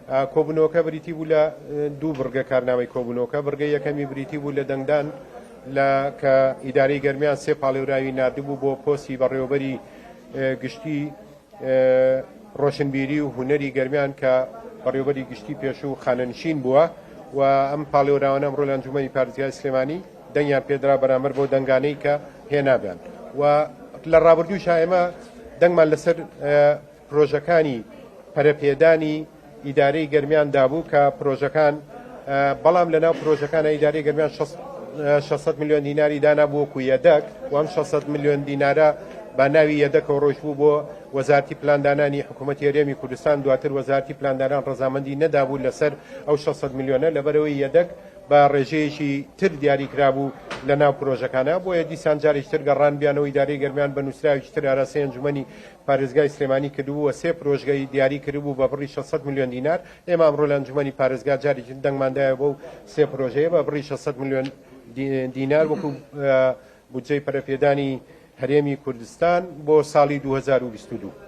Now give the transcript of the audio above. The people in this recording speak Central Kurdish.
کۆبوونەوەکە بریتی بوو لە دوو بڕگە کارنامەی کۆبوونەوەکە، بڕگەی یەکەمی بریتی بوو لە دەنگدان لە کە ئیدارەی گەرمیان سێ پاڵێوراوی ناردبوو بۆ پۆستی بەڕێوەبەری گشتی ڕۆشنبیری و هونەری گەرمیان کە بەڕێوەبەری گشتی پێشوو خانەنشین بووە و ئەم پاڵێوراوانە ئەمڕۆ لە ئەنجومەنی پارێزگای سلێمانی دەنگیان پێدرا بەرامبەر بەو دەنگانەی کە هێنابیان و لە ڕابردووشا ئێمە دەنگمان لەسەر پرۆژەکانی پەرەپێدانی ئیدارەی گەرمیان دابوو کە پرۆژەکان بەڵام لەناو پرۆژەکانە ئیدارەی گەرمیان 600 ملیۆن دیناری دانابوو وەکو یەدەک و ئەم 600 ملیۆن دینارە بە ناوی یەدەکەوە ڕۆیشتبوو بۆ وەزارتی پلاندانانی حکوومەتی هەرێمی کوردستان، دواتر وەزارتی پلاندانان ڕەزامەندی نەدابوو لەسەر ئەو 600 ملیۆنە لەبەرئەوەی یەدەک بە ڕێژەیەکی تر دیاری کرابوو لە ناو پرۆژەکانە، بۆیە دیسان جارێکی تر گەڕانبیانەوە ئیدارەی گەرمیان بە نووسراوێکی تر ئاراستەی ئەنجومەنی پارێزگای سلێمانی کردبوو و سێ پرۆژگەی دیاری کردبوو بە بڕی 600 ملیۆن دینار، ئێمە ئەمڕۆ لە ئەنجومەنی پارێزگا جارێکی تر دەنگمان دایە بەو سێ پرۆژەیە بە بڕی 600 ملیۆن دینار وەکو بودجەی پەرەپێدانی هەرێمی کوردستان بۆ ساڵی 2022.